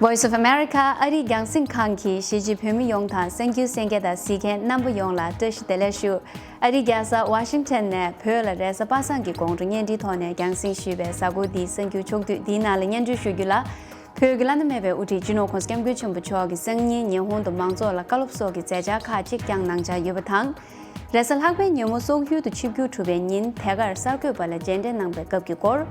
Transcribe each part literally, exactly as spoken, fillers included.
Voice of America ཨ་རིའི་རྒྱང་སྲིང་ཁང་གིས་གཞིས་བྱེས་བོད་མི་ཡོངས་དང་གསར་འགྱུར་གསན་མཁན་དང་གཟིགས་མཁན་རྣམ་པ་ཡོངས་ལ་བཀྲ་ཤིས་བདེ་ལེགས་ཞུ། ཨ་རིའི་རྒྱལ་ས་ཝ་ཤིང་ཊོན་ནས་བོད་ལ་རེས་གཟའ་པ་སངས་ཀྱི་དགོང་དྲོ་བརྙན་འཕྲིན་ཐོག་ནས་རྒྱང་སྲིང་ཞུས་པའི་གཟའ་འཁོར་འདིའི་གསར་འགྱུར་ཕྱོགས་བསྡུས་འདིའི་ནང་ལ་སྙན་སྒྲོན་ཞུ་རྒྱུ་ལ། བོད་ཀྱི་བླ་ན་མེད་པའི་དབུ་ཁྲིད་སྤྱི་ནོར་༸གོང་ས་༸སྐྱབས་མགོན་ཆེན་པོ་མཆོག་གིས་སང་ཉིན་ཉི་ཧོང་དུ་མང་ཚོགས་ལ་བཀའ་སློབ་སོགས་ཀྱི་མཛད་འཆར་ཁག་ཅིག་བསྐྱངས་གནང་འཆར་ཡོད་པ་དང་། རེས་གཟའ་ལྷག་པའི་ཉིན་མོ་སོག་ཡུལ་དུ་ཆིབས་བསྒྱུར་གྲུབ་པའི་ཉིན་དེ་གར་གསར་འགོད་པ་ལ་མཇལ་འཕྲད་གནང་པའི་སྐབས་ཀྱི་སྐོར།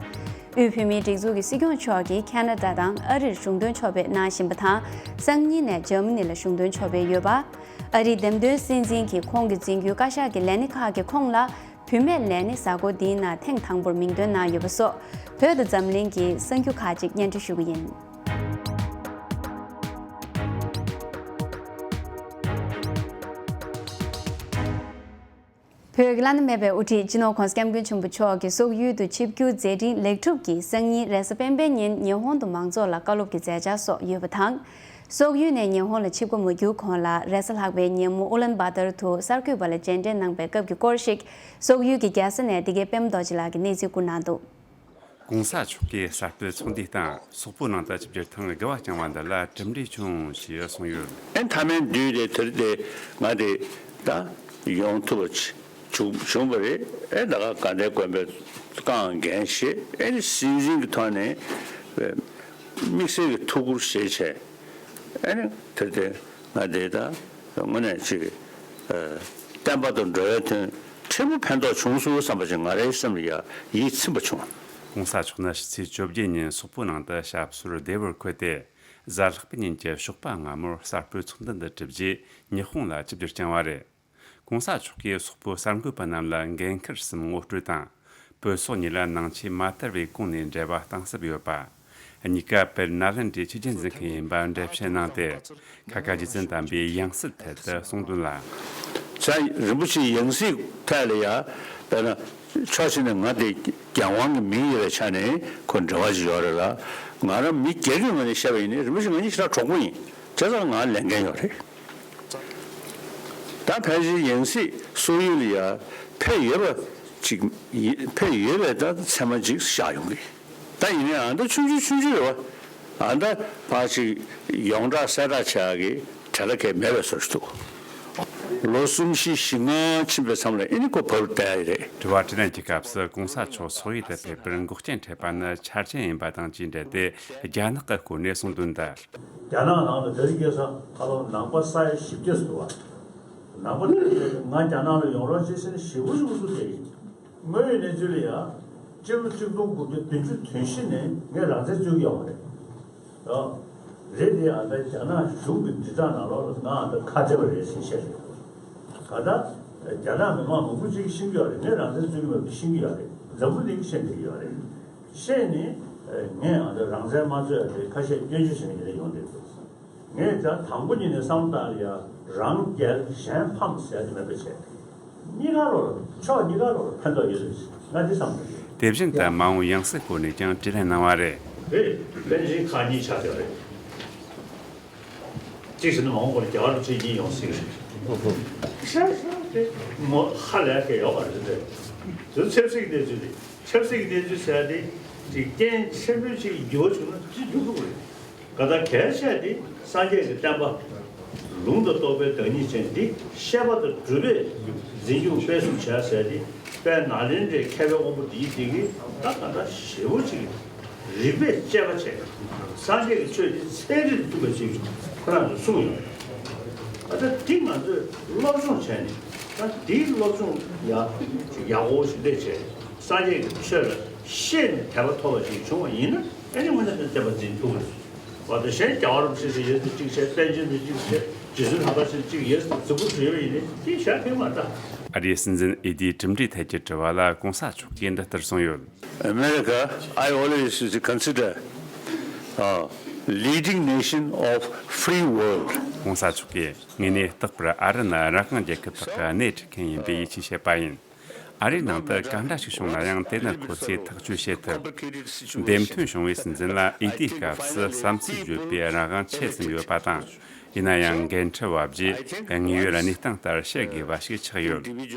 དབུས་བོད་མིའི་སྒྲིག་འཛུགས་ཀྱི་སྲིད་སྐྱོང་མཆོག་གིས་ཁ་ན་ཌ་དང་ཨ་རིར་གཞུང་དོན་ཕྱོགས་ཕེབས་གནང་བཞིན་པ་དང་། སང་ཉིན་ནས་འཇར་མ་ནི་ལ་གཞུང་དོན་ཕྱོགས་ཕེབས་ཡོད་པ། ཨ་རིའི་འདེམས་ཐོན་སྲིད་འཛིན་གྱིས་ཁོང་གི་འཛིན་སྐྱོང་བཀའ་ཤག་གི་ལས་སྣེ་ཁག་གི་ཁོངས་ལ། བུད་མེད་ལས་སྣེ་གཟའ་འཁོར་འདིའི་ནང་ཐེངས་དང་པོར་མིང་འདོན་གནང་ཡོད་པ་སོགས་བོད་དང་འཛམ་གླིང་གི་གསར་འགྱུར་ཁག་ཅིག་སྙན་སྒྲོན་ཞུ་གི་ཡིན། བོད་ཀྱི་བླ་ན་མེད་པའི་དབུ་ཁྲིད་སྤྱི་ནོར་༸གོང་ས་༸སྐྱབས་མགོན་ཆེན་པོ་མཆོག་གི་སོག་ཡུལ་དུ་ཆིབས་བསྒྱུར་མཛད་འཕྲིན་ལེགས་གྲུབ་ཀྱིས་སང་ཉིན་རེས་གཟའ་སྤེན་པའི་ཉིན་ཉི་ཧོང་དུ་མང་ཚོགས་ལ་བཀའ་སློབ་ཀྱི་མཛད་འཆར་སོགས་ཡོད་པ་དང་། སོག་ཡུལ་ནས་ཉི་ཧོང་ལ་ཆིབས་ཁ་མ་བསྒྱུར་གོང་ལ་རེས་གཟའ་ལྷག་པའི་ཉིན་མོ་ཨུ་ལན་བཱ་ཏར་དུ་གསར་འགོད་པ་ལ་མཇལ་འཕྲད་གནང་པའི་སྐབས་ཀྱི་སྐོར་ཞིག་སོག་ཡུལ་གྱི་རྒྱལ་ས་ནས་འདི་གའི་པད་མ་རྡོ་རྗེ་ལགས་ཀྱིས་གནས་ཚུལ་བསྐུར་གནང་འདུག། གོང་ས་མཆོག་གིས་གསར་སྤེལ་ཚོགས་འདུའི་སྟེང་སོག་པོའི་ནང་དུ་ཆིབས་བསྒྱུར་ཐེངས་དགུ་པ་བསྐྱངས་པ་འདི་ལ་གྲུབ་འབྲས་བྱུང་ཞེས་གསུངས་ཡོད། ཨེ་མཐའ་མའི་དུས་དེ་དེར་དེ་ང་དེ་ད་ཡོང་ཐུབ་པ་བྱུང་བྱུང་བ་རེད། ཨེ་ད་ག་དགའ་ལྡན་དགོན་པའི་རྐང་འགན་བཞེས། ཨེ་ནི་སྲིད་འཛིན་གྱི་ཐོག་ནས་དམིགས་བསལ་གྱི་ཐུགས་ཁུར་བཞེས་བྱས། ཨེ་ནི་དེར་དེ་ང་དེ་ད་དངོས་གནས་ཅིག་ཨ་བསྟན་པ་དང་འགྲོ་བའི་དོན་ཕྲན་བུ་ཕན་ཐོགས་བྱུང་སོང་བསམ་པ་ཅིག་ང་རའི་སེམས་ལ་ཡ་ཡིད་ཚིམ་པ་བྱུང་། གོང་ས་མཆོག་ནི་ཕྱི་ཚེས་བཅོ་བརྒྱད་ཉིན་སོག་པོའི་ནང་དུ་ཞབས་སོར་བདེ་བར་འཁོད་དེ། གཟའ་ལྷག་པའི་ཉིན་གྱི་ཞོགས་པ་སྔ་མོར་གསར་སྤེལ་ཚོགས་འདུ་འདི་གྲུབ་རྗེས་ཉི་ཧོང་ལ་ཆིབས་བསྒྱུར་བསྐྱངས་པ་རེད། གོང་ས་མཆོག་གིས་སོག་པོའི་གསར་འགོད་པ་རྣམས་ལ་འགན་འཁུར་གསུམ་ངོ་སྤྲོད་དང་། བོད་སོག་གཉིས་ལ་ནང་ཆོས་མ་དར་བའི་གོང་ནས་འབྲེལ་བ་གཏིང་ཟབ་ཡོད་པ། གཉིས་ཀ་དཔལ་ནཱ་ལེནྡྲའི་ཆོས་བརྒྱུད་འཛིན་མཁན་ཡིན་པ་འགྲེལ་བཤད་གནང་སྟེ། ཁ་ཁ་རྗེ་བཙུན་དམ་པའི་ཡང་སྲིད་ཐད་དུ་གསུངས་དོན་ལ། བྱ་རིན་པོ་ཆེའི་ཡང་སྲིད་ཐད་ལ་ཡ། དཔེར་ན་ཕྱོགས་གཅིག་ནས་ང་དེ་རྒྱལ་དབང་གི་མིང་ཡོད་པའི་ཆ་ནས་ཁོ་འབྲེལ་བ་ཅིག་ཡོད་རེད་ལ། ང་རང་མི་སྒེར་གྱི་ངོས་ནས་བཤད་པ་ཡིན་ན་རིན་པོ་ཆེ་ང་གཉིས་ཞེ་དྲག་གྲོགས་པོ་ཡིན། བྱས་ཙང་ང་ལས་འགན་ཡོད་རེད། ད་ཕལ་ཆེར་ཡང་སྲིད་སོག་ཡུལ་ལ་ཡ་ཕེབས་ཡོད་པ་ཅིག་ཡིན། ཕེབས་ཡོད་པའི་ད་མཚན་མ་ཅིག་བཞག་ཡོང་གི། ད་ཡིན་ནའི་ཨ་མདའ་ཆུང་ཆུང་ཆུང་ཆུང་རེད་བ། ཨ་མདའ་ཕར་ཅིག་ཡོངས་གྲགས་གསལ་བསྒྲགས་བྱ་ཡག་གི་བྲེལ་བ་གས་མེད་པའི་བཟོ་ཞིག་འདུག། ལོ་གསུམ་བཞི་བཞི་ལྔ་ཕྱིན་པའི་མཚམས་ལ་ཨེ་ནི་ཁོ་བབས་བསྡད་ཡོད་རེད། དྲི་བ་དྲིས་ལན་གྱི་སྐབས་སུ་གོང་ས་མཆོག་སོག་ཡུལ་དུ་ཕེབས་པར་འགོག་རྐྱེན་འཕྲད་པ་ནི་ཆ་རྐྱེན་ཡིན་པ་དང་བཅས་འབྲེལ་ཏེ་རྒྱ་ནག་གི་སྐོར་ནས་གསུངས་དོན་དུ། རྒྱ་ནག་ནང་དུ་ད་རེས་ཁ་སང་ཁ་ལོ་ནང་པ་ས་ཡ་བཞི་བརྒྱ་ཙམ་འདུག་བ། ནང་པ་དེ་ང་རྒྱ་ནག་ལ་ཡོང་རོགས་བྱེད་ཟེར་ནས་ཞེ་པོ་ཞེ་པོ་ཞུ་བསྡད་ཡིན། དངོས་ཡོད་གནས་ཚུལ་ལ་ཡ། སྤྱི་ལོ་གཅིག་སྟོང་དགུ་བརྒྱ་བདུན་ཅུ་དོན་བཞི་ནས་ངས་རང་བཙན་རྩོད་ཀྱི་ཡོད་མ་རེད། ཨོ། རེད་དེ་ཨ་ད་རྒྱ་ནག་གཞུང་གི་དྲིལ་བསྒྲགས་ནང་ལོགས་ལ་ང་ཨ་ད་ཁ་བྲལ་བ་རེད་ཟེར་བཤད་རེད། ག་ད། རྒྱ་ནག་མི་མང་མང་པོ་ཅིག་ཤེས་ཀྱི་ཡོད་རེད། ངས་རང་བཙན་རྩོད་ཀྱི་མེད་པ་ཤེས་ཀྱི་ཡོད་རེད། འཛམ་བུ་གླིང་གིས་ཤེས་བསྡད་ཀྱི་ཡོད་རེད། ཤེས་ནས། ངས་ཨ་ད་རང་བཙན་མ་རྩོད་ཡ་དེ་ཁ་ཤས་སྐྱོན་བརྗོད་བྱས་ནས་ཡོང་བསྡད་འདུག། ངས་ད་དང་པོ་ཉིད་ནས་བསམ་བློ་བཏང་ཡ། རང་རྒྱལ་གཞན་ཕམ་ཟེར་དེ་མེད་པ་བྱས། གཉིས་ཀ་ལོག་ལ་ཕྱོགས་གཉིས་ཀ་ལོག་ལ་ཕན་ཐོགས་ཡོད་རེད། ང་འདི་བསམ་གྱི་རེད། དེ་བཞིན་དུ་མ་འོངས་ཡང་སྲིད་སྐོར་ནས་ཀྱང་དྲིས་ལན་གནང་བ་རེད། རེད། པཎ་ཆེན་ཁག་གཉིས་ཆགས་བསྡད་རེད། གཅིག་བྱས་ན་མ་འོངས་པར་རྒྱལ་བ་རིན་པོ་ཆེ་གཉིས་ཡོང་སྲིད་ཀྱི་རེད། ཧྲ་ཧྲ་དེ་མོ་ཧ་ལས་ཀྱི་ཡོད་པ་རེད་དེ། དེ་ཆབ་སྲིད་ཀྱི་གནས་ཚུལ་རེད། ཆབ་སྲིད་ཀྱི་གནས་ཚུལ་ཟེར་ཡ་དེ་ཅིག་རྐྱེན་ཆེན་པོ་ཅིག་འགྱུར་བ་བྱུང་ན་ཅི་འགྱུར་ཐུབ་ཀྱི་རེད། ག་ད་གལ་ཆེ་དེ་སངས་རྒྱས་ཀྱི་བསྟན་པ། ལུང་དང་རྟོགས་པའི་བདག་ཉིད་ཅན་འདི་བཤད་པ་དང་སྒྲུབ་པས་འཛིན་སྐྱོང་སྤེལ་གསུམ་བྱས་ཟེར་ཏེ་དཔལ་ནཱ་ལེནྡྲའི་མཁས་པའི་དབང་པོ་འདིའི་འདི་གིས་ད་ག་ད་ཞེ་པོ་ཅིག་རིག་པས་དཔྱད་པ་བྱས། སངས་རྒྱས་ཀྱི་ཆོས་འདི་ཚན་རིག་ཏུ་བཙུགས་པའི་ཕྱིར་ཁོ་རང་ཚོས་གསུངས་ཡོད། ད་ལྟ་འདི་ང་ཚོས་སློབ་སྦྱོང་བྱས་ནས་ད་འདིའི་སློབ་སྦྱོང་ཡག་ཡག་པོ་ཞིག་འདི་བྱས་སངས་རྒྱས་ཀྱི་ཆོས་ལ་ཤེས་ནས་དད་པ་ཐོབ་པ་ཞིག་བྱུང་བ་ཡིན་ན་ཨ་ནི་དངོས་གནས་དྲང་བདེན་པ་འཛིན་ཐུབ་ཀྱི་རེད། བ་དང་གཞན་རྒྱལ་བ་རིན་པོ་ཆེ་ཟེར་ཡས་དེ་གཅིག་བྱས། པཎ་ཆེན་དེ་གཅིག་བྱས། རྗེ་བཙུན་ལྷ་དར་ཆེན་གཅིག་ཡས་དེ་གཟིགས་པོ་བྲིས་པ་ཡིན་ནའི་དེ་བཞག་ཐེངས་མ་ད། ཨ་རིའི་སྲིད་འཛིན་འོས་བསྡུའི་གྲུབ་འབྲས་ཐད་ཀྱི་དྲི་བ་ལ་གོང་ས་མཆོག་གིས་འདི་ལྟར་གསུངས་ཡོད། America, I always used to consider, uh, leading nation of free world. གོང་ས་མཆོག་གིས་དངོས་གནས་རྟག་པར་ཨ་རི་ནི་རང་དབང་རྒྱལ་ཁབ་དག་གི་སྣེ་ཁྲིད་མཁན་ཡིན་པའི་ཡིད་ཆེས་བྱེད་པ་ཡིན། ཨ་རིའི་ནང་དུ་ག་འདྲ་ཞིག་བྱུང་ན་ཡང་དེ་ནི་ཁོ་ཚོས་ཐག་གཅོད་བྱེད་ཐུབ། འདེམས་ཐོན་བྱུང་བའི་སྲིད་འཛིན་ལ་འོས་བསྡུའི་སྐབས་སུ་བསམ་ཚུལ་བརྗོད་པའི་རང་དབང་ཆེ་ཙམ་ཡོད་པ་དང་། ཡིན་ན་ཡང་འགན་འཁྲི་བབ་རྗེས་དངོས་ཡོད་གནས་སྟངས་ལྟར་བཤད་དགོས་པ་ཞིག་ཆགས་ཡོད།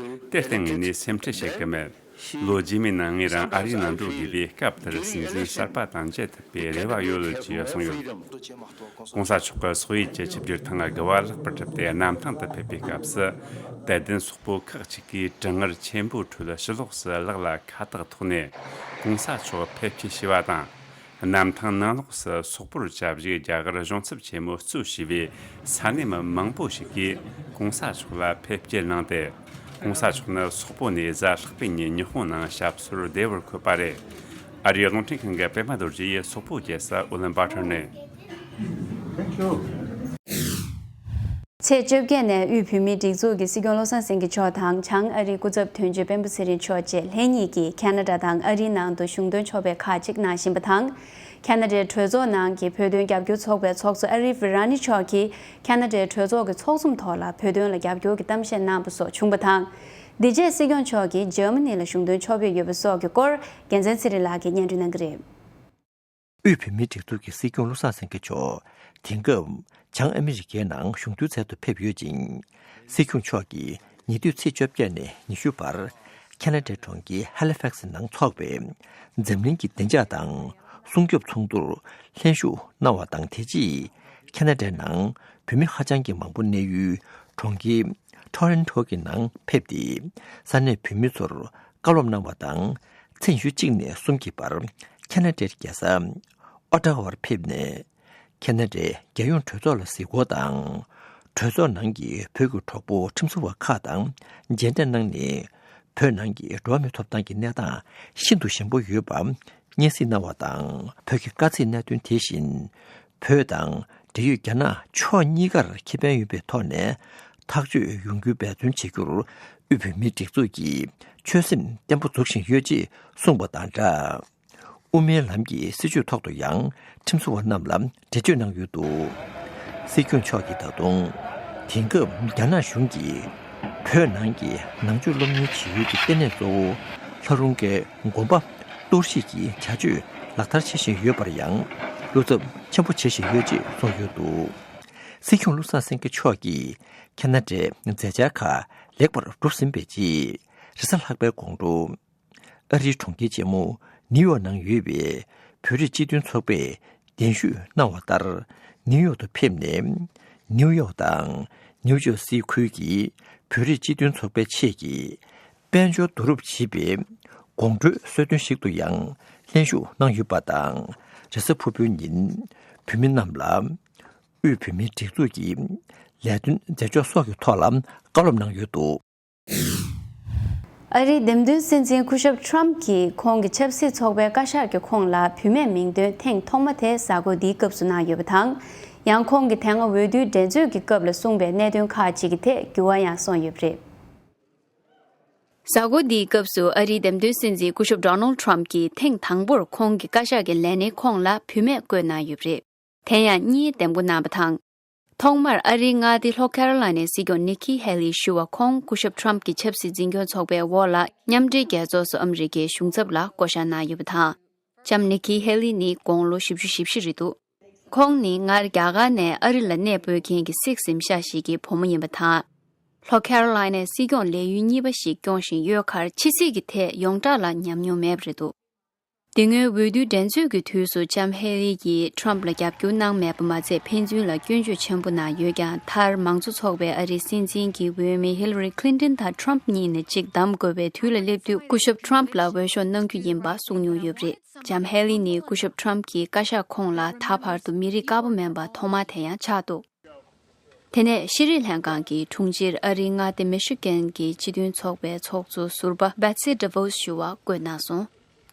དེར་བརྟེན་ངས་ནས་སེམས་ཁྲལ་བྱེད་ཀྱི་མེད། ལོ་རྗེས་མའི་ནང་ངས་རང་ཨ་རིའི་ནང་འགྲོ་དགོས་པས། སྐབས་དེར་སྲིད་འཛིན་གསར་པ་དང་མཇལ་ཐུབ་པའི་རེ་བ་ཡོད་ཅེས་གསུངས་ཡོད། ༸གོང་ས་མཆོག་གི་སོག་ཡུལ་གྱི་ཆིབས་བསྒྱུར་ཐེངས་དགུ་བ་ལྷག་པར་གྲུབ་སྟེ་གནམ་ཐང་དུ་ཕེབས་པའི་སྐབས་སུ། དད་ལྡན་སོག་པོ་ཁག་ཅིག་གིས་གྲང་ངར་ཆེན་པོའི་ཁྲོད་ཕྱི་ལོགས་སུ་ལག་ལ་ཁ་བཏགས་ཐོགས་ནས་༸གོང་ས་མཆོག་ཕེབས་སྐྱེལ་བྱས་པ་དང་། གནམ་ཐང་ནང་ལོགས་སུ་སོག་པོར་བཅའ་བཞིན་རྒྱ་གར་གཞུང་ཚབ་ཆེན་མོ་གཙོས་བྱས་པའི་ས་གནས་མི་མང་པོ་ཞིག་གིས་༸གོང་ས་མཆོག་ལ་ཕེབས་སྐྱེལ་གནང་སྟེ། ༸གོང་ས་མཆོག་ནི་སོག་པོ་ནས་གཟའ་ལྷག་པའི་ཉིན་ཉི་ཧོང་ནང་ཞབས་སོར་བདེ་བར་འཁོད་པ་རེད། ཨ་རིའི་རླུང་འཕྲིན་ཁང་གི་པད་མ་རྡོ་རྗེ་ཡིས་སོག་པོའི་རྒྱལ་ས་ཨུ་ལན་བྷ་ཏར་ནས། ཚེས་བཅོ་བརྒྱད་ནས་དབུས་བོད་མིའི་སྒྲིག་འཛུགས་ཀྱི་སྲིད་སྐྱོང་བློ་བཟང་སེང་གེ་མཆོག་དང་བྱང་ཨ་རིའི་སྐུ་ཚབ་དོན་གཅོད་སྤེན་པ་ཚེ་རིང་མཆོག་བཅས་ལྷན་གཉིས་ཀྱིས་ཁ་ན་ཌ་དང་ཨ་རིའི་ནང་དུ་གཞུང་དོན་ཕྱོགས་པའི་ཁག་ཅིག་གནང་བཞིན་པ་དང་། ཁ་ན་ཌའི་གྲོས་ཚོགས་ནང་གི་བོད་དོན་རྒྱབ་སྐྱོར་ཚོགས་པའི་ཚོགས་གཙོ་ཨ་རིབ་ར་ནི་མཆོག་གིས་ཁ་ན་ཌའི་གྲོས་ཚོགས་ཀྱི་ཚོགས་ཚོམས་ཐོག་ལ་བོད་དོན་ལ་རྒྱབ་སྐྱོར་གྱི་གཏམ་བཤད་གནང་བ་སོགས་བྱུང་བ་དང་། འདི་རྗེས་སྲིད་སྐྱོང་མཆོག་གིས་འཇར་མ་ནི་ལ་གཞུང་དོན་ཕྱོགས་ཕེབས་ཡོད་པ་སོགས་ཀྱི་སྐོར་རྒྱལ་མཚན་ཚེ་རིང་ལགས་ཀྱིས་སྙན་སྒྲོན་གནང་གི་རེད། དབུས་བོད་མིའི་སྒྲིག་འཛུགས་ཀྱི་སྲིད་སྐྱོང་བློ་བཟང་སེང་གེ་མཆོག་དེང་སྐབས་བྱང་ཨ་མི་རི་ཀའི་ནང་གཞུང་འབྲེལ་ཚལ་དུ་ཕེབས་ཡོད་ཅིང་། སྲིད་སྐྱོང་མཆོག་གིས་ཉེ་དུས་ཚེས་བཅོ་བརྒྱད་ནས་ཉི་ཤུ་བར་ཁ་ན་ཌའི་གྲོང་ཁྱེར་ཧ་ལི་ཕེག་སི་ནང་འཚོགས་པའི་འཛམ་གླིང་གི་བདེ་འཇགས་དང་སྲུང་སྐྱོབ་ཚོགས་འདུར་ལྷན་ཞུགས་གནང་བ་དང་། དེ་རྗེས་ཁ་ན་ཌའི་ནང་བོད་མི་ཧ་ཅང་གི་མང་པོ་གནས་ཡུལ་གྲོང་ཁྱེར་ཊོ་རེན་ཊོ་གི་ནང་ཕེབས་ཏེ། ས་གནས་བོད་མི་ཚོར་བཀའ་སློབ་གནང་བ་དང་། ཚེས་ཉི་ཤུ་གཅིག་ནས་གསུམ་གྱི་བར་ཁ་ན་ཌའི་རྒྱལ་ས་ཨོ་ཊ་ཝར་ཕེབས་ནས། ཁ་ན་ཌའི་རྒྱལ་ཡོངས་གྲོས་ཚོགས་ལ་གཟིགས་སྐོར་དང་། གྲོས་ཚོགས་ནང་གི་བོད་ཀྱི་གྲོགས་པོ་ཁྲིམས་བཟོ་བ་ཁག་དང་མཇལ་འཕྲད་གནང་ནས། བོད་ནང་གི་འགྲོ་བ་མིའི་ཐོབ་ཐང་གི་གནས་སྟངས་ཤིན་ཏུ་ཞན་པོ་ཡོད་པ་སྙན་སེང་གནང་བ་དང་། བོད་ཀྱི་དཀའ་ཚེགས་གནད་དོན་དེ་བཞིན་བོད་དང་འབྲེལ་ཡོད་རྒྱ་ནག་ཕྱོགས་གཉིས་ཀར་ཁེ་ཕན་ཡོད་པའི་ཐོག་ནས་ཐག་གཅོད་ཡོང་རྒྱུ་འབད་བརྩོན་བྱེད་རྒྱུར་དབུས་བོད་མིའི་སྒྲིག་འཛུགས་ཀྱིས་ཆོད་སེམས་བརྟན་པོ་འཛུགས་བཞིན་ཡོད་ཅེས་གསུངས་པ་དང་སྦྲགས། དབུ་མའི་ལམ་གྱི་སྲིད་བྱུས་ཐོག་ཏུ་ཡང་ཁྲིམས་བཟོ་བ་རྣམས་ལ་འགྲེལ་བརྗོད་གནང་ཡོད་འདུག། སྲིད་སྐྱོང་མཆོག་གིས་ད་དུང་དེང་སྐབས་རྒྱ་ནག་གཞུང་གིས་བོད་ནང་གི་ནང་ཆོས་སློབ་གཉེར་བྱེད་ཡུལ་གྱི་ལྟེ་གནས་གཙོ་བོ་ལྷ་རུང་གི་དགོན་པ་གཏོར་བཤིག་གི་བྱ་སྤྱོད་ལག་བསྟར་བྱེད་བཞིན་ཡོད་པར་ཡང་བློ་འཚབ་ཆེན་པོ་བྱེད་བཞིན་ཡོད་ཅེས་གསུངས་ཡོད་འདུག། སྲིད་སྐྱོང་བློ་བཟང་སེང་གེ་མཆོག་གིས་ཁ་ན་ཌའི་མཛད་འཆར་ཁག་ལེགས་པར་གྲུབ་ཟིན་པའི་རྗེས། རེས་གཟའ་ལྷག་པའི་དགོང་དྲོ། ཨ་རིའི་གྲོང་ཁྱེར་ཆེན་མོ་ནིའུ་ཡོག་ནང་ཡོད་པའི་བོད་རིགས་སྤྱི་མཐུན་ཚོགས་པས་གདན་ཞུ་གནང་བ་ལྟར། ནིའུ་ཡོག་ཏུ་ཕེབས་ནས། ནིའུ་ཡོག་དང་ནིའུ་ཇར་སི་ཁུལ་གྱི་བོད་རིགས་སྤྱི་མཐུན་ཚོགས་པའི་ཆེད་ཀྱི་དཔལ་འབྱོར་བསྡུ་རུབ་བྱེད་པའི་དགོང་དྲོའི་གསོལ་སྟོན་ཞིག་ཏུ་ཡང་ལྷན་ཞུགས་གནང་ཡོད་པ་དང་། རེས་གཟའ་ཕུར་བུའི་ཉིན་བོད་མི་རྣམས་ལ་དབུས་བོད་མིའི་སྒྲིག་འཛུགས་ཀྱི་ལས་དོན་མཛད་ཕྱོགས་སོགས་ཀྱི་ཐོག་ལ་བཀའ་སློབ་གནང་ཡོད་འདུག། ཨ་རིའི་འདེམས་ཐོན་སྲིད་འཛིན་སྐུ་ཞབས་ཁྲམ་གྱིས་ཁོང་གི་ཆབ་སྲིད་ཚོགས་པའི་བཀའ་ཤག་གི་ཁོངས་ལ་བུད་མེད་མིང་འདོན་ཐེངས་ཐོག་མ་དེ་གཟའ་འཁོར་འདིའི་སྐབས་སུ་གནང་ཡོད་པ་དང་། ཡང་ཁོང་གིས་དེ་སྔ་འོས་བསྡུའི་འགྲན་རྩོད་ཀྱི་སྐབས་ལ་གསུངས་པའི་གནད་དོན་ཁག་ཅིག་གི་ཐད་འགྱུར་བ་ཡང་སོང་ཡོད་པ་རེད། གཟའ་འཁོར་འདིའི་སྐབས་སུ་ཨ་རིའི་འདེམས་ཐོན་སྲིད་འཛིན་སྐུ་ཞབས་Donald Trump་གྱིས་ཐེངས་དང་པོར་ཁོང་གི་བཀའ་ཤག་གི་ལས་སྣེའི་ཁོངས་ལ་བུད་མེད་བསྐོས་གནང་ཡོད་པ་རེད། དེ་ཡང་གཉིས་འདེམས་བསྐོ་གནང་བ་དང་། ཐོག་མར་ཨ་རིའི་མངའ་སྡེ་ལྷོ་ཁེ་རོ་ལ་ནའི་སྲིད་སྐྱོང་ནི་ཁི་ཧེ་ལི་ཞུ་བ་ཁོང་སྐུ་ཞབས་ཁྲམ་གྱི་ཆབ་སྲིད་འཛིན་སྐྱོང་ཚོགས་པའི་འོག་ལ་མཉམ་འབྲེལ་རྒྱལ་ཚོགས་སུ་ཨ་མི་རི་ཀའི་གཞུང་ཚབ་ལ་བསྐོ་བཞག་གནང་ཡོད་པ་དང་། ལྕམ་ནི་ཁི་ཧེ་ལི་ནི་དགུང་ལོ་བཞི་བཅུ་ཞེ་བཞི་རེད་འདུག། ཁོང་ནི་སྔར་རྒྱ་གར་ནས་ཨ་རི་ལ་གནས་སྤོས་མཁན་གྱི་སིག་གཟིམ་ཤག་ཞིག་གི་བུ་མོ་ཡིན་པ་དང་། ལྷོ་ཁེ་རོ་ལ་ནའི་སྲིད་སྐྱོང་ལས་ཡུན་གཉིས་པ་ཞིག་སྐྱོང་བཞིན་ཡོད་ཁར་ཕྱི་སྲིད་ཀྱི་ཐད་ཡོངས་གྲགས་ལ་ཉམས་མྱོང་མེད་པ་རེད་འདུག། དེ་སྔོན་འོས་བསྡུའི་འགྲན་རྩོད་ཀྱི་དུས་སུ་ལྕམ་ཧེ་ལི་ཡིས་ཁྲམ་ལ་རྒྱབ་སྐྱོར་གནང་མེད་པ་མ་ཚད། ཕན་ཚུན་ལ་སྐྱོན་བརྗོད་ཆེན་པོ་གནང་ཡོད་ཀྱང་། མཐར་མང་གཙོ་ཚོགས་པའི་ཨ་རིའི་སྲིད་འཛིན་གྱི་འོས་མི་ཧི་ལ་རི་ཁི་ལིན་ཏོན་དང་ཁྲམ་གཉིས་ནས་གཅིག་བདམས་དགོས་པའི་དུས་ལ་སླེབས་དུས། སྐུ་ཞབས་ཁྲམ་ལ་འོས་ཤོག་གནང་རྒྱུ་ཡིན་པ་གསུངས་མྱོང་ཡོད་པ་རེད། ལྕམ་ཧེ་ལི་ནི་སྐུ་ཞབས་ཁྲམ་གྱི་བཀའ་ཤག་ཁོངས་ལ་ད་བར་དུ་མི་རིགས་དཀར་པོ་མིན་པ་ཐོག་མ་དེ་ཡང་ཆགས་འདུག། དེ་ནས་ཤེས་རིག་ལྷན་ཁང་གི་དྲུང་ཆེར་ཨ་རིའི་མངའ་སྡེ་མི་ཤི་གན་གྱི་སྤྱི་མཐུན་ཚོགས་པའི་ཚོགས་གཙོ་ཟུར་པ་Betsy DeVos་ཞུ་བ་བསྐོས་གནང་སོང་།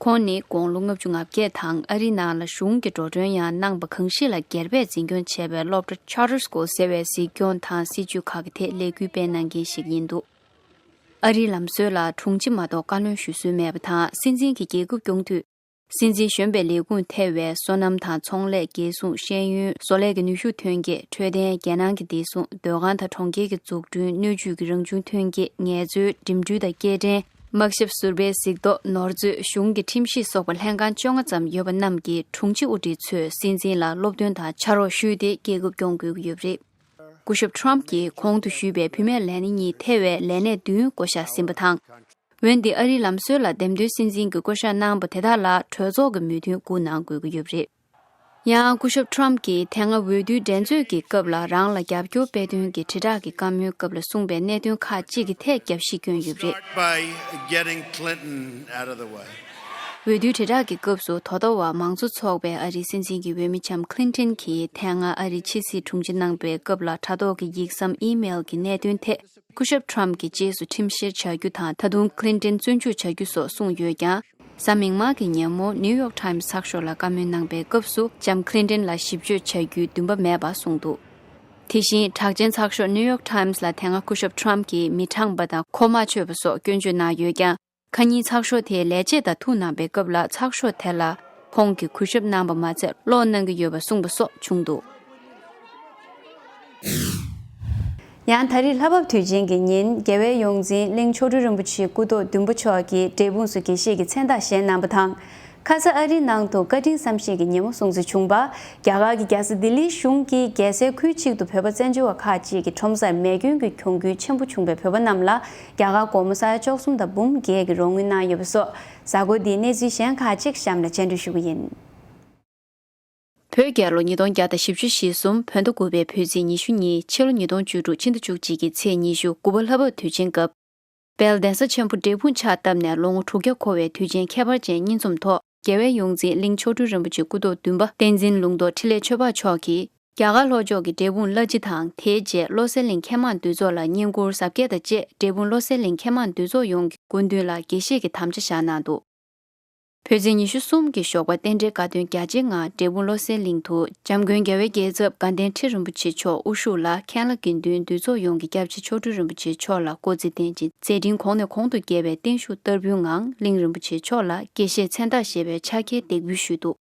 ཁོང་ནི་དགུང་ལོ་ལྔ་བཅུ་ང་བརྒྱད་དང་། ཨ་རིའི་ནང་ལ་གཞུང་གི་འགྲོ་གྲོན་ཡང་གནང་པ་གང་ཞིག་ལ་སྒེར་པས་འཛིན་སྐྱོང་བྱས་པའི་སློབ་གྲྭ་Charter School་ཟེར་བའི་གཟིགས་སྐྱོང་དང་སྲིད་བྱུས་ཁག་གི་ཐད་ལས་འགུལ་སྤེལ་གནང་མཁན་ཞིག་ཡིན་འདུག། ཨ་རིའི་ལམ་སྲོལ་ལ་དྲུང་ཆེ་མ་གཏོགས་བཀའ་བློན་ཞུ་སྲོལ་མེད་པ་དང་། སྲིད་འཛིན་གྱིས་རྒྱལ་ཁབ་སྐྱོང་དུས། སྲིད་འཛིན་གཞོན་པའི་ལས་ཁུངས་ཐེ་བའི་སོ་ནམ་དང་ཚོང་ལས། རྒྱལ་སྲུང་། ཤེས་ཡོན། བཟོ་ལས་ཀྱི་ནུས་ཤུགས་ཐོན་སྐྱེད། འཕྲོད་བསྟེན། རྒྱལ་ནང་གི་བདེ་སྲུང་། སྡོད་ཁང་དང་གྲོང་ཁྱེར་གྱི་འཛུགས་སྐྲུན། སྣོད་བཅུད་ཀྱི་རང་བྱུང་ཐོན་སྐྱེད། ངལ་རྩོལ། འགྲིམ་འགྲུལ་དང་སྐྱེལ་འདྲེན། དམག་ཞབས་ཟུར་པའི་གཟིགས་རྟོག་ནོར་མཛོད། གཞུང་གི་ཁྲིམས་གཞི་སོགས་པ་ལྷན་ཁང་བཅོ་ལྔ་ཙམ་ཡོད་པ་རྣམས་ཀྱི་དྲུང་ཆེ་དབུ་ཁྲིད་ཚོས་སྲིད་འཛིན་ལ་སློབ་སྟོན་དང་ཕྱག་རོགས་ཞུས་ཏེ་རྒྱལ་ཁབ་སྐྱོང་དགོས་ཀྱི་ཡོད་པ་རེད། སྐུ་ཞབས་ཁྲོམ་གྱིས་གོང་དུ་ཞུས་པའི་བུད་མེད་ལས་སྣེ་གཉིས་ཐེ་བའི་ལས་གནས་བདུན་བསྐོ་བཞག་ཟིན་པ་དང་། འོན་ཏེ་ཨ་རིའི་ལམ་སྲོལ་ལ་འདེམས་ཐོན་སྲིད་འཛིན་གྱི་བསྐོ་བཞག་གནང་པ་དེ་དག་ལ་གྲོས་ཚོགས་ཀྱི་མོས་མཐུན་དགོས་གནང་དགོས་ཀྱི་ཡོད་པ་རེད། ཡང་སྐུ་ཞབས་ཁྲོམ་གྱིས་དེ་སྔ་འོས་བསྡུའི་འགྲན་རྩོད་ཀྱི་སྐབས་ལ་རང་ལ་རྒྱབ་སྐྱོར་སྤེལ་དོན་གྱི་དྲིལ་བསྒྲགས་ཀྱི་བཀའ་མོལ་སྐབས་ལ་གསུངས་པའི་གནད་དོན་ཁག་ཅིག་གི་ཐད་རྒྱབ་བཤིག་བསྐྱོན་ཡོད་པ་རེད། By getting Clinton out of the way. འོས་བསྡུའི་དྲིལ་བསྒྲགས་ཀྱི་སྐབས་སུ་དོ་བདག་བ་མང་གཙོ་ཚོགས་པའི་ཨ་རིའི་སྲིད་འཛིན་གྱི་འོས་མི་ལྕམ་Clinton་གྱིས་དེ་སྔ་ཨ་རིའི་ཕྱི་སྲིད་དྲུང་ཆེ་གནང་པའི་སྐབས་ལ་དྲ་ཐོག་གི་ཡིག་ཟམ་ཨི་མེལ་གྱི་གནད་དོན་ཐད། སྐུ་ཞབས་ཁྲོམ་གྱི་རྗེས་སུ་ཁྲིམས་བཤེར་བྱ་རྒྱུ་དང་། ད་དུང་Clinton་བཙོན་འཇུག་བྱ་རྒྱུ་སོགས་གསུངས་ཡོད་ཀྱང་། གཟའ་མིག་དམར་གྱི་ཉིན་མོ་New York Times་ཚགས་ཤོག་ལ་བཀའ་མོལ་གནང་པའི་སྐབས་སུ་ལྕམ་Clinton་ལ་ཞིབ་དཔྱོད་བྱ་རྒྱུའི་འདུན་པ་མེད་པ་གསུངས་འདུག་དེ་བཞིན་གྲགས་ཅན་ཚགས་ཤོག་New York Times་ལ་དེ་སྔ་སྐུ་ཞབས་ཁྲོམ་གྱིས་མི་དྲངས་པ་དང་ཁོ་མ་ཆོད་པ་སོགས་སྐྱོན་བརྗོད་གནང་ཡོད་ཀྱང་། ཁ་ཉིན་ཚགས་ཤོག་དེའི་ལས་བྱེད་དང་ཐུག་གནང་པའི་སྐབས་ལ་ཚགས་ཤོག་དེ་ལ་ཁོང་གིས་གུས་ཞབས་གནང་པ་མ་ཚད་ཀློག་གནང་གི་ཡོད་པ་གསུངས་པ་སོགས་བྱུང་འདུག་ཡང་ད་རེས་ལྷ་བབས་དུས་ཆེན་གྱི་ཉིན། རྒྱལ་བའི་ཡོངས་འཛིན་གླིང་མཆོག་སྤྲུལ་རིན་པོ་ཆེ་སྐུ་ཐོག་བདུན་པ་མཆོག་གིས་འབྲས་སྤུངས་སུ་དགྱེས་བཞེས་ཀྱི་མཚན་རྟགས་བཞེས་གནང་པ་དང་། ཁ་ས་ཨ་རིའི་ནང་དུ་བཀའ་དྲིན་བསམ་ཤེས་ཀྱི་ཉིན་མོ་སྲུང་བརྩི་བྱུང་བ། རྒྱ་གར་གྱི་རྒྱལ་ས་ལྡི་ལིའི་གཞུང་གིས་རྒྱལ་སའི་ཁུལ་གཅིག་ཏུ་བོད་པ་བཙན་བྱོལ་བ་ཁག་ཅིག་གི་ཁྲོམ་སར་མེ་སྐྱོན་གྱི་གྱོང་གུན་ཆེན་པོ་བྱུང་བའི་བོད་པ་རྣམས་ལ། རྒྱ་གར་སྒོར་མོ་ས་ཡ་བཅུ་གསུམ་དང་འབུམ་བརྒྱད་ཀྱི་རོགས་དངུལ་གནང་ཡོད་པ་སོགས། གཟའ་འཁོར་འདིའི་གནས་ཚུལ་གཞན་ཁག་ཅིག་གཤམ་ལ་སྤྱན་འབུལ་ཞུ་གི་ཡིན། བོད་རྒྱལ་ལོ་ཉིས་སྟོང་བརྒྱ་དང་བཞི་བཅུ་ཞེ་གསུམ་བོད་ཟླ་དགུ་པའི་བོད་ཚེས་ཉི་ཤུ་གཉིས། ཕྱི་ལོ་ཉིས་སྟོང་བཅུ་དྲུག་ཕྱི་ཟླ་བཅུ་གཅིག་གི་ཚེས་ཉི་ཤུ་དགུ་པ་ལྷ་བབས་དུས་ཆེན་སྐབས། དཔལ་གདན་ས་ཆེན་པོ་འབྲས་སྤུངས་ཕྱག་བཏབ་ནས་ལོ་ངོ་དྲུག་བརྒྱ་འཁོར་བའི་དུས་ཆེན་ཁྱད་པར་ཅན་གཉིས་འཛོམས་ཐོག་རྒྱལ་བའི་ཡོངས་འཛིན་གླིང་མཆོག་སྤྲུལ་རིན་པོ་ཆེ་སྐུ་ཐོག་བདུན་པ་བསྟན་འཛིན་ལུང་རྟོགས་འཕྲིན་ལས་ཆོས་འཕགས་མཆོག་གིས། རྒྱ་གར་ལྷོ་ཕྱོགས་ཀྱི་འབྲས་སྤུངས་གླ་སྤྱི་དང་། དེའི་རྗེས་བློ་གསལ་གླིང་མཁས་མང་འདུས་ཚོགས་ལ་བསྙེན་བཀུར་གཟབ་རྒྱས་དང་བཅས། འབྲས་སྤུངས་བློ་གསལ་གླིང་མཁས་མང་འདུས་ཚོགས་ཡོངས་ཀྱི་སྐུ་མདུན་ལ་དགྱེས་བཞེས་ཀྱི་དམ་བཅའ་བཞག་གནང་འདུག་བོད་ཚེས་ཉི་ཤུ་གསུམ་གྱི་ཞོགས་པ་རྟེན་འབྲེལ་དགའ་སྟོན་རྒྱ་ཆེའི་ངང་འབྲས་སྤུངས་བློ་གསལ་གླིང་དུ་འཇམ་མགོན་རྒྱལ་བའི་རྒྱལ་ཚབ་དགའ་ལྡན་ཁྲི་རིན་པོ་ཆེ་མཆོག་དབུ་བཞུགས་ལ། མཁན་བླ་དགེ་འདུན་འདུས་ཚོགས་ཡོངས་ཀྱིས་སྐྱབས་རྗེ་མཆོག་སྤྲུལ་རིན་པོ་ཆེ་མཆོག་ལ་སྐུ་ཚེ་བརྟན་ཅིང་མཛད་འཕྲིན་གོང་ནས་གོང་དུ་རྒྱས་པའི་བརྟན་བཞུགས་བསྟར་འབུལ་ངང་། གླིང་རིན་པོ་ཆེ་མཆོག་ལ་དགྱེས་བཞེས་མཚན་རྟགས་བཞེས་པའི་ཕྱག་འཁྱེར་འདེགས་འབུལ་ཞུས་འདུག་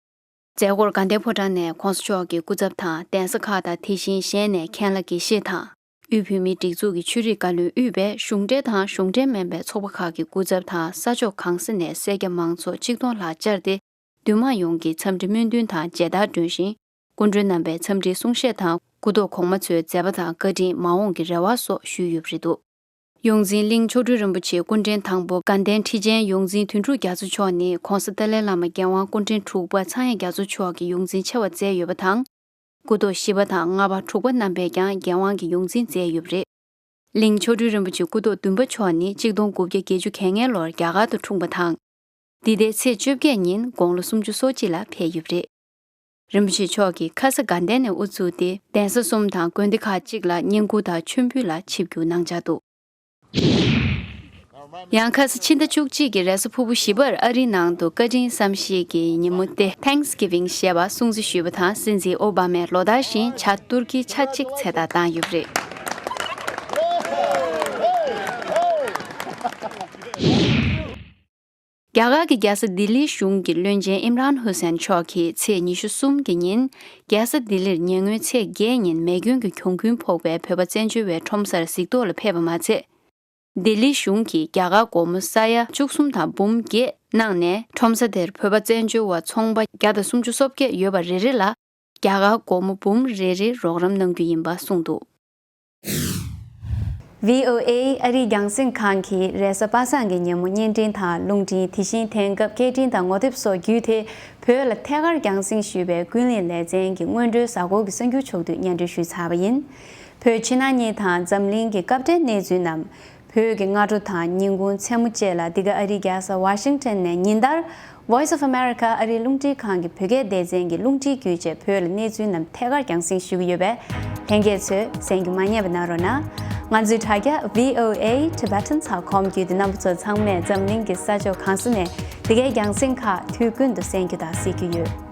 མཛད་སྒོར་དགའ་ལྡན་ཕོ་བྲང་ནས་གོང་ས་མཆོག་གི་སྐུ་ཚབ་དང་། གདན་ས་ཁག་དང་། དེ་བཞིན་གཞན་ནས་མཁན་བླ་དགེ་བཤེས་དང་། དབུས་བོད་མིའི་སྒྲིག་འཛུགས་ཀྱི་ཆོས་རིག་བཀའ་བློན་དབུས་པས། གཞུང་འབྲེལ་དང་གཞུང་འབྲེལ་མིན་པའི་ཚོགས་པ་ཁག་གི་སྐུ་ཚབ་དང་། ས་ཕྱོགས་གང་ས་ནས་སེར་སྐྱ་མང་ཚོགས་གཅིག་སྟོང་ལྷག་བཅར་ཏེ། འདུས་མང་ཡོངས་ཀྱི་འཚམས་འདྲི་སྨོན་འདུན་དང་མཇལ་དར་སྒྲོན་ཞིང་། སྐུ་མགྲོན་རྣམ་པས་འཚམས་འདྲིའི་གསུང་བཤད་དང་། སྐུ་ཐོག་གོང་མ་ཚོའི་མཛད་པ་དང་། བཀའ་དྲིན། མ་འོངས་ཀྱི་རེ་བ་སོགས་ཞུས་ཡོད་པ་རེད་འདུག་ཡོངས་འཛིན་གླིང་མཆོག་སྤྲུལ་རིན་པོ་ཆེའི་སྐུ་ཕྲེང་དང་པོ་དགའ་ལྡན་ཁྲི་ཆེན་ཡོངས་འཛིན་དོན་གྲུབ་རྒྱ་མཚོ་མཆོག་ནི། ྋགོང་ས་ཏཱ་ལའི་བླ་མ་རྒྱལ་དབང་སྐུ་ཕྲེང་དྲུག་པ་ཚངས་དབྱངས་རྒྱ་མཚོ་མཆོག་གི་ཡོངས་འཛིན་ཆེ་བ་མཛད་ཡོད་པ་དང་། སྐུ་ཐོག་བཞི་པ་དང་ལྔ་པ། དྲུག་པ་རྣམ་པས་ཀྱང་རྒྱལ་དབང་གི་ཡོངས་འཛིན་མཛད་ཡོད་པ་རེད། གླིང་མཆོག་སྤྲུལ་རིན་པོ་ཆེ་སྐུ་ཐོག་བདུན་པ་མཆོག་ནི་གཅིག་སྟོང་དགུ་བརྒྱ་བརྒྱད་ཅུ་གྱ་ལྔའི་ལོར་རྒྱ་གར་དུ་འཁྲུངས་པ་དང་། འདི་ཟླའི་ཚེས་བཅོ་བརྒྱད་ཉིན་དགུང་ལོ་སུམ་ཅུ་སོ་གཅིག་ལ་ཕེབས་ཡོད་པ་རེད། རིན་པོ་ཆེ་མཆོག་གིས་ཁ་ས་དགའ་ལྡན་ནས་དབུ་བཙུགས་ཏེ། གདན་ས་གསུམ་དང་དགོན་སྡེ་ཁག་ཅིག་ལ་བསྙེན་བཀུར་དང་མཆོད་འབུལ་ལ་ཆིབས་བསྒྱུར་གནང་འཆར་འདུག་ཡང་ཁ་ས་ཕྱི་ཟླ་བཅུ་གཅིག་གི་རེས་གཟའ་ཕུར་བུ་བཞི་པར་ཨ་རིའི་ནང་དུ་བཀའ་དྲིན་བསམ་ཤེས་ཀྱི་ཉིན་མོ་སྟེ། Thanksgiving ཞེས་པ་སྲུང་བརྩི་ཞུས་པ་དང་། སྲིད་འཛིན་ཨོ་བྷ་མས་ལོ་ལྟར་བཞིན་བྱ་ཏུར་ཀི་ཆ་གཅིག་ཚེས་རྟགས་བཏང་ཡོད་པ་རེད། རྒྱ་གར་གྱི་རྒྱལ་ས་ལྡི་ལིའི་གཞུང་གི་བློན་ཆེན་ཨིམ་རཱན་ཧུ་སན་མཆོག་གིས་ཚེས་ཉི་ཤུ་གསུམ་གྱི་ཉིན། རྒྱལ་ས་ལྡི་ལིར་ཉེ་སྔོན་ཚེས་བརྒྱད་ཉིན་མེ་སྐྱོན་གྱི་གྱོང་གུན་ཕོག་པའི་བོད་པ་བཙན་བྱོལ་བའི་ཁྲོམ་སར་གཟིགས་རྟོག་ལ་ཕེབས་པ་མ་ཚད། ལྡི་ལི་གཞུང་གིས་རྒྱ་གར་སྒོར་མོ་ས་ཡ་བཅུ་གསུམ་དང་འབུམ་བརྒྱད་གནང་ནས། ཁྲོམ་ས་དེར་བོད་པ་བཙན་བྱོལ་བ་ཚོང་པ་བརྒྱ་དང་སུམ་ཅུ་སོ་བརྒྱད་ཡོད་པ་རེ་རེ་ལ། རྒྱ་གར་སྒོར་མོ་འབུམ་རེ་རེ་རོགས་རམ་གནང་རྒྱུ་ཡིན་པ་གསུངས་འདུག་བྷི་ཨོ་ཨེ་ཨ་རིའི་རྒྱང་སྲིང་ཁང་གིས་རེས་གཟའ་པ་སངས་ཀྱི་ཉིན་མོ་བརྙན་འཕྲིན་དང་རླུང་འཕྲིན། དེ་བཞིན་དེང་སྐབས་སྐད་འཕྲིན་དང་ངོ་དེབ་སོགས་བརྒྱུད་དེ། བོད་ལ་ཐད་ཀར་རྒྱང་སྲིང་ཞུས་པའི་ཀུན་གླེང་ལེ་ཚན་གྱི་སྔོན་འགྲོའི་གཟའ་འཁོར་གྱི་གསར་འགྱུར་ཕྱོགས་བསྡུས་སྙན་སྒྲོན་ཞུས་ཚར་བ་ཡིན། བོད་ཕྱི་ནང་གཉིས་དང་འཛམ་གླིང་གི་སྐབས་འབྲེལ་གནས་ཚུལ་རྣམས། བོད་ཀྱི་སྔ་དྲོ་དང་ཉིན་གུང་མཚན་མོ་བཅས་ལ། འདི་ག་ཨ་རིའི་རྒྱལ་ས་ཝ་ཤིང་ཊོན་ནས་ཉིན་ལྟར། Voice of America ཨ་རིའི་རླུང་འཕྲིན་ཁང་གི་བོད་སྐད་སྡེ་ཚན་གྱི་རླུང་འཕྲིན་བརྒྱུད་བཅས་བོད་ལ་གནས་ཚུལ་རྣམས་ཐད་ཀར་རྒྱང་སྲིང་ཞུ་གི་ཡོད་པས། ལྷན་རྒྱས་ཚོས་གསན་རྒྱུ་མ་བསྙེལ་བ་གནང་རོགས་གནང་། ང་ཚོའི་དྲ་རྒྱ་V O A Tibetan ཚགས་ཁོམ་བརྒྱུད་དེ་རྣམ་པ་ཚོ་ཚང་མས་འཛམ་གླིང་གི་ས་ཕྱོགས་གང་ས་ནས་འདི་གའི་རྒྱང་སྲིང་ཁག་དུས་ཀུན་ཏུ་གསན་རྒྱུ་དང་གཟིགས་རྒྱུ་ཡོད།